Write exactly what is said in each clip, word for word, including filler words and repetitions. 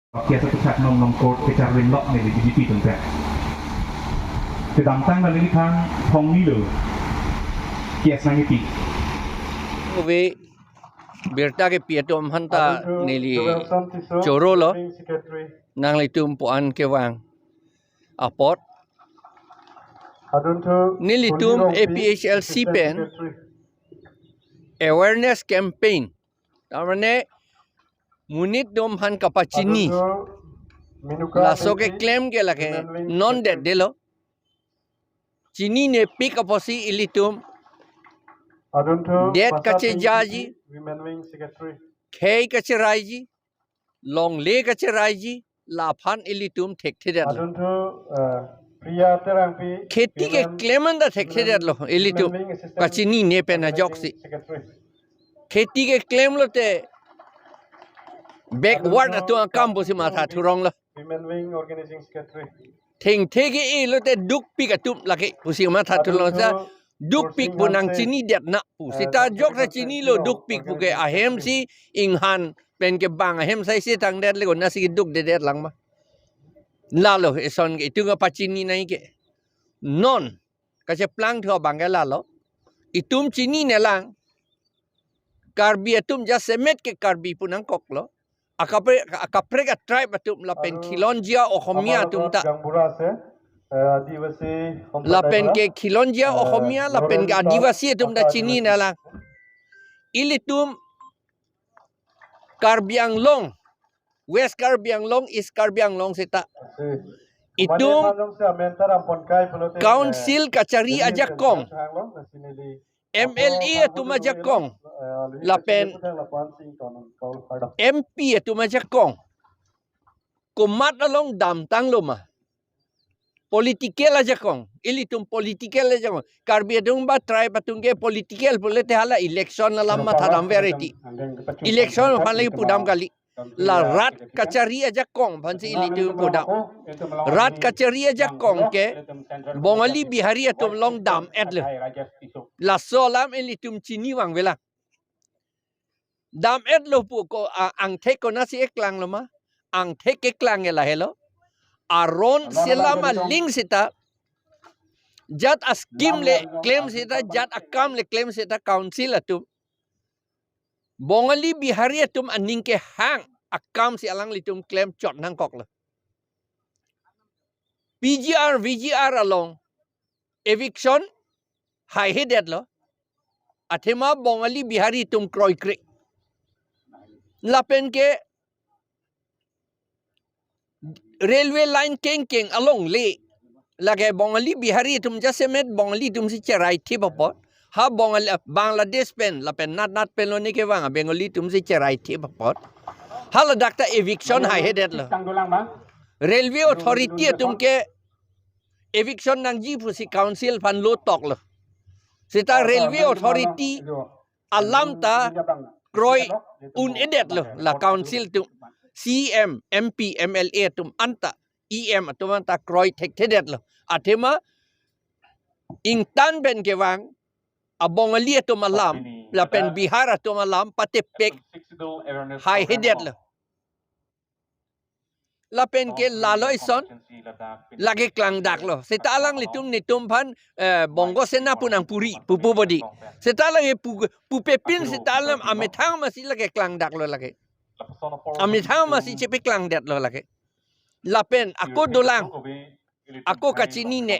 Case aphuthak non non court kecharlin lok neli B J P atum pen. Kedamtang neli thang thong ni lo. Case nangkipi. Ove birta kepi atum aphanta neli choro lo. Nanglitum puan kevang apot. Nelitum A P H L C pen awareness campaign. Tarmane monit atum aphan kapachini. Laso keklem ke lake non det delo. Chinine pik apotsi ilitum det kachejaji, khei kacheraiji, longle kacheraiji, laphan ilitum thekthedetlo. Kheti keklem anta thekthedetlo ilitum. Kachinine pen ajoksi. Kheti keklem lote backward atum akam pusi matha thurong lo. Thengthe ke-e lote dukpik atum lake pusi matha thurong lo. Dukpik pu nangchinidet na pu. Seta ajok ta chinilo dukpik pu ke, ahem si inghan pen kebang ahem sai si tangdet le konatsi keduk dedet lang ma. Lalo eson ke itum kapachini nangji ke. Non kacheplang thu abang ke lalo. Itum chinine lang. Karbi atum jasemet ke Karbi pu nangkoklo. Akapre-, akaprek a-tribe atum lapen khilonjia Ohomia atum ta. Lapen ke khilonjia Ohomia lapen ke Adivasi atum ta chinine lang. Ilitum Karbi Anglong, West Karbi Anglong, East Karbi Anglong seta itum council kachari ajakong, M L A atum ajakong, lapen M P atum ajakong, komat along damtanglo ma? Political ajakong, ilitum political ajakong. Karbi atum ba tribe atum ke political pulote hala election alam matha dam verity. Election aphan lagi pudam kali. La rat kachari ajakong aphansi ilitum pudam. Rat kachari ajakong ke Bongali Bihari atum along dam-etlo. Laso alam ilitum chini vangvelang. Dam-etlo pu ko, a, angthek konatsi eklanglo ma? Angthek keklang ke lahelo. Aron selam aling seta, jat a-scheme le klem seta, jat akam le klem seta council atum Bongali Bihari atum aning kehang akamsi alanglitum klemchot nangkoklo. P G R, V G R along eviction haihedetlo. Athema Bongali Bihari atum kroikre. Lapen ke railway line kengkeng alongle lake Bongali Bihari atum jasemet Bongali atumsi cherai thip apot. Ha Bongali, ah, Bangladesh pen lapen natnat pen lone kevang a-Bengali atumsi cherai thip apot. Haladak ta eviction haihedetlo. Railway authority atum ke eviction nangji pusi council aphan lo toklo. Seta railway authority alam ta kroi un-edetlo la council atum. C M, M P, M L A atum anta, E M atum anta kroi thekthedetlo. Athema ingtan pen kevang a-Bongali atum alam lapen Bihar atum alam patepek haihedetlo. Lapen ke lalo eson lake klangdaklo. Seta alanglitum netum aphan, eh, Bongo Sena pu nangpuri pupu bodi. Seta lake pu, pupepin seta alam amethang masi lake klangdaklo lake. Amethang masi chepeklangdetlo lake. Lapen ako dolang, ako kachinine.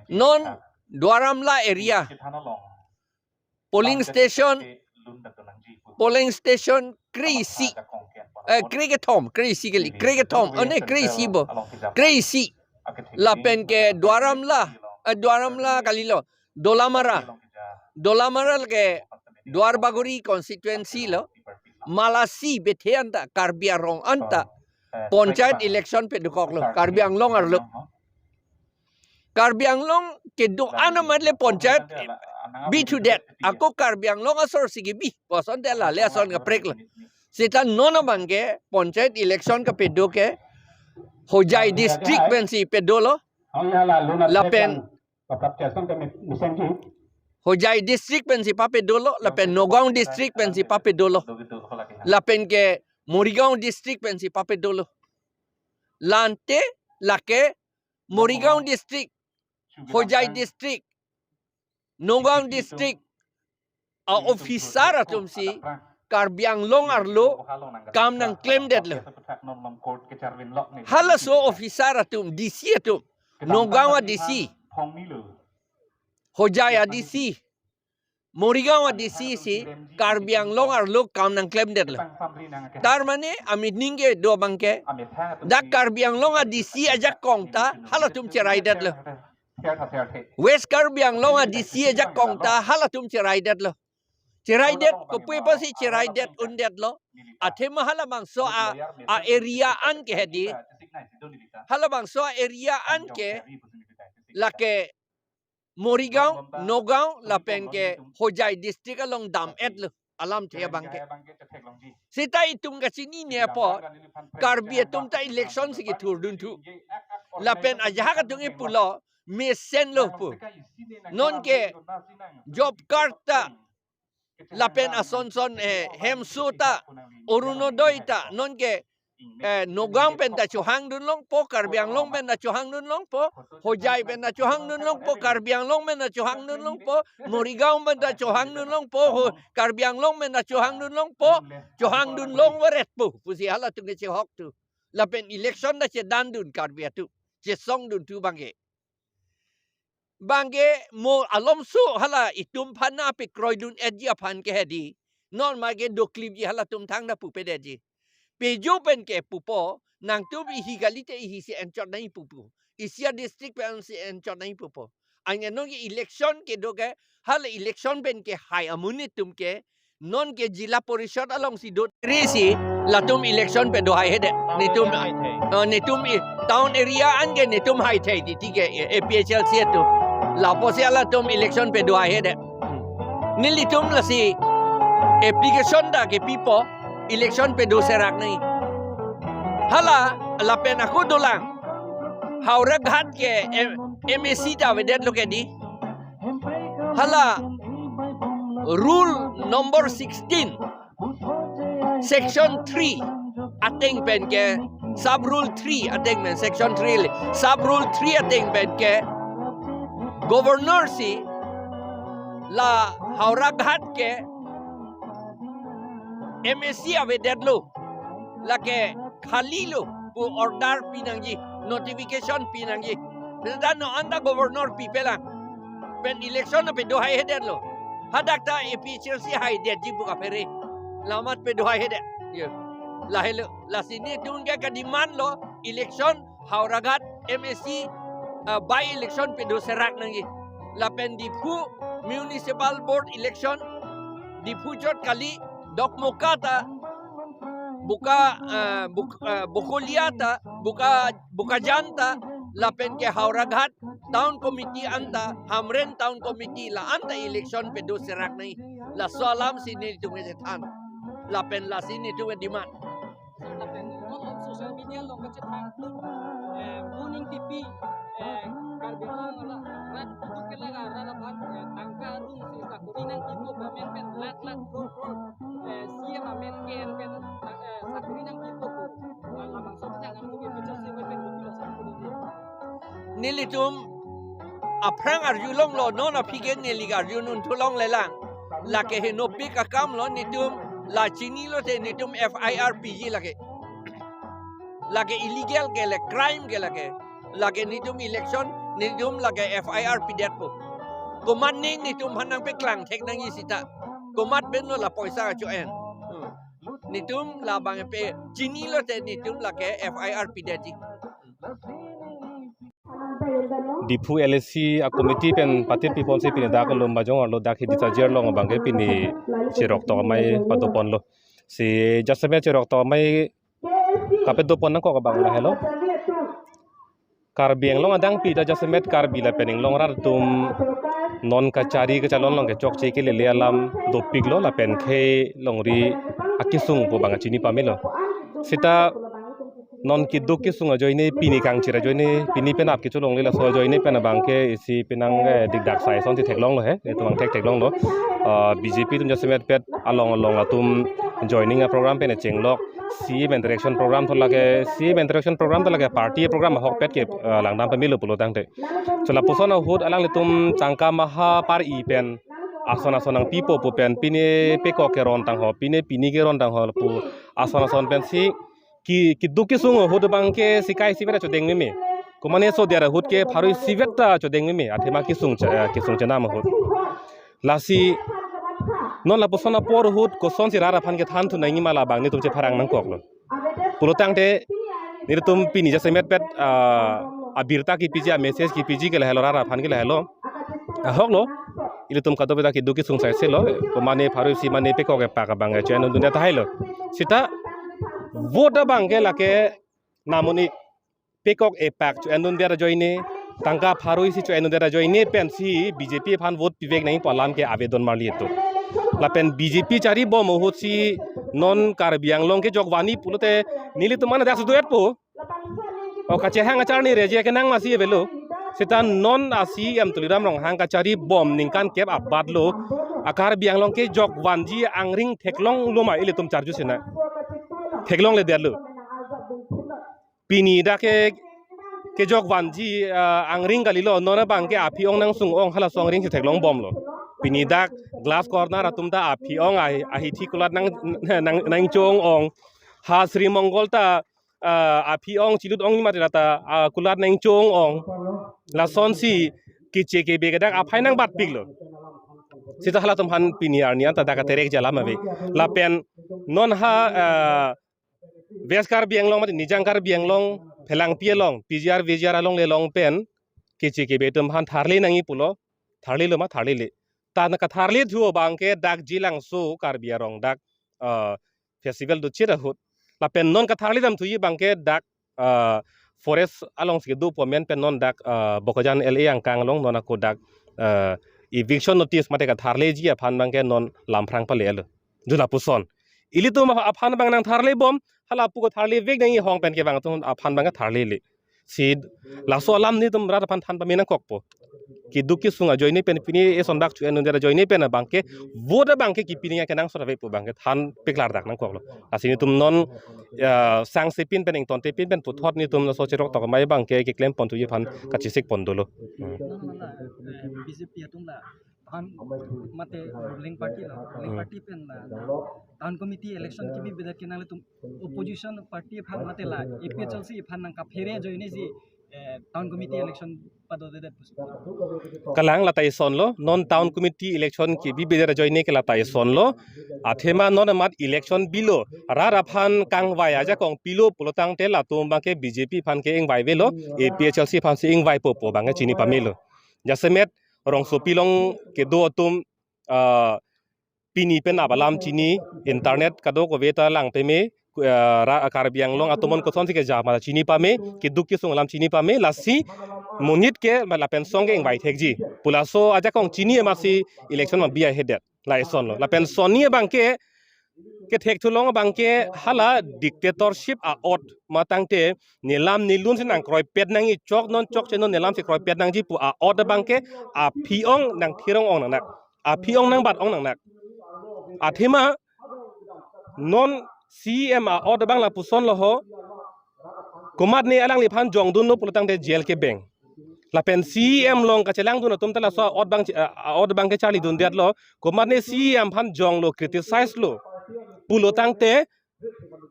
Non Duar Amla area polling station, polling station kre-isi, eh, kre-kethom, kre-isi kali, kre-kethom, oh, ne kre-isi bo, kre-isi. Lapen ke Duar Amla, eh, Duar Amla kalilo, Dolamara, Dolamara ke Duar Bagori constituency lo, Malasi Bethe anta, Karbi Anglong anta, panchayat election pedokoklo, Karbi Anglong arlo. Karbi Anglong kedo-an amat le panchayat bithudet. Ako Karbi Anglong asor si kebi. Puson te la le ason kapreklo. Seta non abang ke panchayat election kapado ke Hojai district pensi padolo. Lapen Hojai district pensi papadolo. Lapen Nagaon district pensi papadolo. Lapen ke Morigaon district pensi pape dolo. La ante lake Morigaon district, Hojai district, Nagaon district a officer atumsi Karbi Anglong arlo kam nangklemdetlo. Halaso officer atum, D C atum, Nagaon a D C, Hojai a D C, Morigaon a D C si Karbi Anglong arlo kam nangklemdetlo. Tar mane ameaning ke do abangke, dak Karbi Anglong a D C ajakong ta halatum cheraidetlo. West Karbi Anglong a D C ajakong ta halatum cheraidetlo. Cheraidet, kopi apotsi cheraidet undetlo? Athema halabangso a, a area an ke hedi. Halabangso a area an ke lake Morigaon, Nagaon lapen ke Hojai district along dam-etlo alamthe abangke. Seta itum kachinine apot Karbi atum ta election si kethurdun thu. Lapen ajahak atum ke pulo mesenlo pu. Non ke job card ta lapen asonson, eh, hemso ta, Orunodoi ta, non ke, eh, Nagaon pen ta chohangdun longpo, Karbi Anglong pen ta chohangdun longpo, Hojai pen ta chohangdun longpo, Karbi Anglong pen ta chohangdun longpo, Morigaon pen ta chohangdun longpo, ho, Karbi Anglong pen ta chohangdun longpo, chohangdun longvaretpo pusi halatum ke chehok thu. Lapen election ta chedandun Karbi atum, chesongdun thu abangke. Abangke mo alomso hala itum aphan nangpekroidun-etji aphan ke hedi. Non ma ke doklipji halatum thangta pupedetji. Pejo pen ke pupo, nangtum ihi kalite ihi si enchot nangji pupo. Isi a district pen si enchot nangji pupo. Anke non ke election kedo ke, hala election pen ke hai amonit atum ke, non ke Zilla Parishad alongsi do. Resi latum election pedo haihedet. Netum, eh, netum i town area an ke netum haithai titi ke, eh, A P H L C atum. Lapusi latum election pedo haihedet. Nelitum lasi application ta kepipo, election pedo serak nangji. Hala lapen ako dolang. Howraghat ke M-, M A C ta avedetlo ke di. Hala rule number sixteen, section three ateng pen ke, sub rule three ateng pen, section three le, sub rule three ateng pen ke, governor si la Howraghat ke M A C avedetlo, lake khalilo pu order pinangji, notification pinangji. Seta non anta governor pipelang. Pen election ta pedo haihedetlo. Hadak ta A P H L C haidetji pu kaphere. La amat pedo haihedet. Yo. Lahelo. Lasi netum ke kademand lo election Howraghat M A C, ah, by election pedo serak nangji. Lapen Diphu Municipal Board election, Diphu chot kali, Dokmoka ta, Boka, ah, Bok-, ah, Bokolia ta, Boka, Bokajan ta, lapen ke Howraghat Town Committee anta, Hamren Town Committee la anta election pedo serak nangji. Laso alam si netum ke chethan. Lapen lasi netum ke demand. Lapen non social media along kachethan atum, eh, Mo Ning T V, eh, Karbi Anglong la, rat kutuk ke la, rat aphan, eh, tangka arong si sakori nangkipo pu amen pen lakh lakh crore crore, eh, C M amen ke-en pen, eh, sakori nangkipo pu. Ah, labangso kachethan atum ke bichar si pen kopi lo sakori. Nelitum aphrang arjulonglo, non aphi ke neli arjunun thu longlelang. Lake henopik akam lo, netum la chinilote netum F I R piji lake. Lake illegal ke le, crime ke lake. Lake netum election, netum lake F I R pidetpo. Komat ne netum aphan nangpeklang thek nangji seta. Komat pen lo la poisa cho-en. Hmm. Netum labang pe chinilote netum lake F I R pidetji. Diphu L A C a committee pen patir piponsi pini dak Lumbajong arlo dak Hidi Sajir along abangke pini cheroktok amei padoponlo. Si jasemet cheroktok amei kapadopon nangkok abang lahelo. Karbi Anglong adang pi ta jasemet Karbi lapen Anglong rat atum non kachari kachelong along ke chokche kelele alam dopiklo lapen khei longri akesung pu abang chini pamelo. Seta non keduk kesung ajoine, pini kangchir ajoine, pini penap kecholongle laso ajoine pen abangke isi penang, eh, dikdak sai asonsi theklonglo he, netum abang thek theklonglo. Ah, B J P atum jasemet pet along along atum joining a program pen chenglok. C M interaction program tho lake, C M interaction program tho lake party program ahokpet ke, eh, langdam pamelo pulo tangte. Chula puson ahut alanglitum changka maha par-i pen ason ason nangpipo pu pen pine pekok keron tangho, pine pini keron tangho pu ason ason pensi ki, kiduk kisung ahut abangke sikai sivet chodeng meme. Komane so dia ahut ke pharo-isi vet ta chodeng meme. Athema kisung cha, eh, kisung chenam ahut. Lasi non lapuson apor ahut kosonsi rat aphan kethan thu nangji ma labang netum chepharang nangkoklo. Pulo tangte netum pini jasemet pet, ah, abirta kipiji, a-message kipiji ke lahelo, rat aphan ke lahelo. Ahoklo. Ilitum kadokave ta kiduk kisung saiselo. Komane pharo-isi mane pekok epak abang cho-endun dun tahai lo. Seta vote abangke lake namuni pekok epak cho-endun ajoine, tangka pharo-isi cho-endun ajoine pensi B J P aphan vote pivek nangji pu alam ke avedon marli atum. Lapen B J P charibom ahutsi non Karbi Anglong kejok vanji pulote nelitum mana dak suduet po. O kachehang acharni reje kenang masi avelo. Seta non a-C M Tuliram Ronghang kacharibom ningkan kep abat lo. A Karbi Anglong kejok vanji angring theklonglo ma ilitum charju sina. Theklongledetlo. Pini dak ke, kejok vanji, ah, angring kalilo, non abangke aphi-ong nangsung-ong halaso angring si theklongbomlo. Pini dak glass corner atum ta aphi-ong ahi, ahithi kulat nang, nang, nangchong-ong. Ha Sri Mongol ta, ah, aphi-ong chilut-ong ni mati ta, ah, kulat nangchong-ong. Lasonsi keche kebe ke dak aphai nangbatpiklo. Seta halatum aphan pini arni anta dak aterek alam ave. Lapen non ha, ah, West Karbi Anglong mate Nijang Karbi Anglong Phelangpi along P G R V G R along le long pen keche kebe atum aphan tharle nangji pulo, tharlelo ma tharlele. Ta na katharle thu abangke dak Jilangso Karbi arong dak, ah, festival dochit ahut. Lapen non katharledam thuji abangke dak, ah, forest alongsi kedo pu amen pen non dak, ah, Bokajan L A angkang along non ako dak, ah, eviction notice mate katharleji aphan abangke non lam phrang pale-lo. Jula puson. Ilitum aphan abang nangtharlebom, hala pu katharlevek nangji ahong pen kevang atum aphan abang tharlele. Si laso alam netum rat aphan than pame nangkokpo. Kiduk kisung ajoine pen pine eson dak cho-endun ajoine pen abangke vote abangke kipi nangji kenangsot ave pu abangke thanpiklar dak nangkoklo. Lasi netum non, ya, sangse pin pen ingtonte pin pen puthot netum laso cherok tok amei abangke keklem pon thuji aphan kachesik pon dolo. Hmm. Non hala, eh, B J P atum la than mate ruling party lo, ruling Hmm. party pen la town committee election kibibedet ke nanglitum opposition party aphan mate la A P H L C aphan nangkaphere ajoine si, eh, town committee election padodedet pusi. Kalang la ta isonlo, non town committee election kibibedet ajoine ke la ta isonlo. Athema non amat election bilo, rat aphan kangvai ajakong pilo pulo tangte latum abangke B J P aphan ke ingvai avelo, A P H L C aphansi ingvaipo pu abangke chini pamelo. Jasemet rongsopi along kedo atum, ah, pini pen ap alam chini, internet kadokave ta lang pame, ah, ra-, Karbi Anglong atum an kosonsi keja ma chini pame, kiduk kisung alam chini pame, lasi monit ke ma lapen song ke ingvai thekji pu laso ajakong chini amatsi election ma bi ahedet. La isonlo. Lapen sonni abangke, kethek thulong abangke hala dictatorship a-ot ma tangte nelam nelun si nangkroipet nangji, chok non chokche non nelam si kroipet nangji pu a-ot abangke aphi-ong nangthirong-ong nangnak, aphi-ong nangbat-ong nangnak. Athema non C M a-ot abang lapuson lo ho, komatne alangliphan jongdunlo pulo tangte jail kebeng. Lapen C M along kachelangdun atum ta laso a-ot abang, a-ot abangke charlidundetlo. Komatne C M aphan jonglo, criticize lo pulo tangte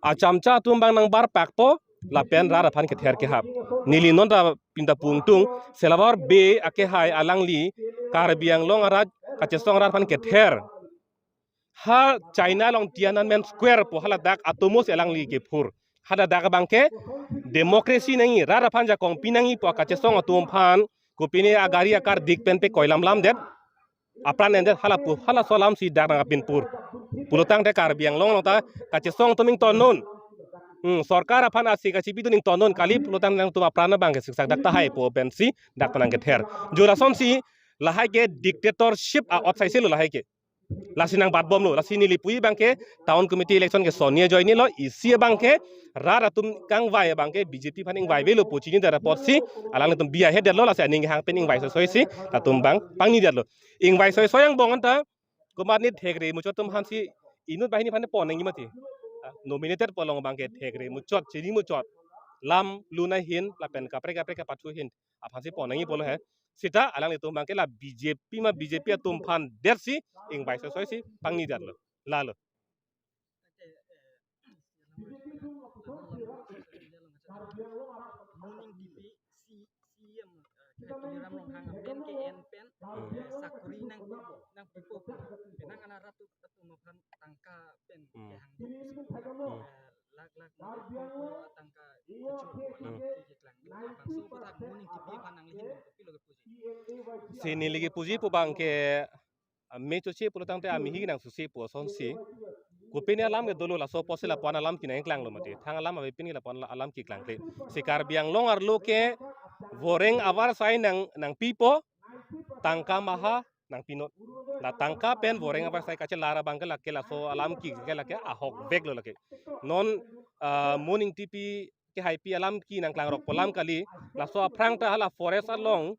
achamcha atum abang nangbarpakpo lapen rat aphan kether kehap. Neli non ta pinta pungtung, Salawar Bey akehai alangli Karbi Anglong arat kachesong rat aphan kether. Ha China along Tiananmen Square pu haladak atomo si alangli kephur. Haladak abangke democracy nangji, rat aphan jakong pi nangji pu akachesong atum aphan kopine agari akar dik pen pekoi lamlamdet, apran endet hala pu, halaso alam si dak nangpinpur. Pulo tangte Karbi Anglong along ta kachesong atum ingtonnon. Hmm, sorkar aphan ase kachipidun ingtonnon kali pulo tangte nangtum apran abangke siksak dak tahai pu pensi dak nangkether. Jula sonsi lahai ke dictatorship a-ot saiselo lahai ke. Lasi nangbatbomlo, lasi neli puji abangke town committee election ke sonni ajoinelo, isi abangke rat atum kangvai abangke B J P aphan ingvai avelo pu chinidet apotsi alanglitum bi ahedetlo, lasi aning hang pen ingvai soisoi si latum abang pangnidetlo. Ingvai soisoi angbong anta komatne thekre muchot atum aphansi inut banghini aphan pon nangji mati. ah, nominated pu along abangke thekre muchot, chini muchot, lam lun ahin lapen kaprek kaprek kapathu ahin aphansi pon nangji pulo he. Sita alanglitum abangke la B J P ma B J P atum aphan detsi ingbai sosoi si pangni detlo. Lalo. Moning T V, C, C M, eh, Tuliram Ronghang pen ke en pen, eh, sakuri nang, nangpipo, penang ana rat atum aphan tangka pen Hmm. kehang. Hmm. Eh, lakh lakh tangka kecho Hmm. keklang. Bangso aphuthak Moning T V aphan nanglihin bang kopilo kepuji? Si neli kepuji pu abangke, ah, me choche pulo tangte amihi nang susi pu asonsi. Kopine alam ke dolo, laso apotsi lapu-an alam kinang klanglo mati. Thang alam avepin ke lapu-an alam keklangkle. Si Karbi Anglong arlo ke voreng avarsai nang, nangpipo, tangka maha nangpinon. La tangka pen voreng avarsai kachelar abangke lake laso alam ke, ke lake ahokveklo lake. Non, ah, Moning T V kehaipi alam ke nang klangrok pu alam kali, laso aphrang ta hala forest along,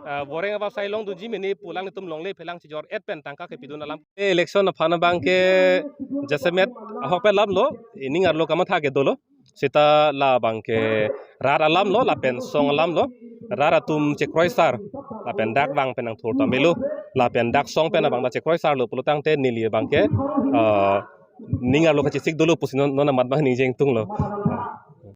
ah, voreng avarsai longdunji mene pu alanglitum longle phelang chijor-et pen tangka kepidun alam. Eh, election aphan abangke jasemet ahok pen lamlo, ining arlo kamatha ke dolo. Sita la abangke rat alamlo, lapen song alamlo, rat atum chekroisar, lapen dak vang pen nangthur ta melo, lapen dak song pen abang ta chekroisarlo pulo tangte neli abangke, ah, ning arlo kachesik dolo pusi non, non amat abang ningjeng tunglo.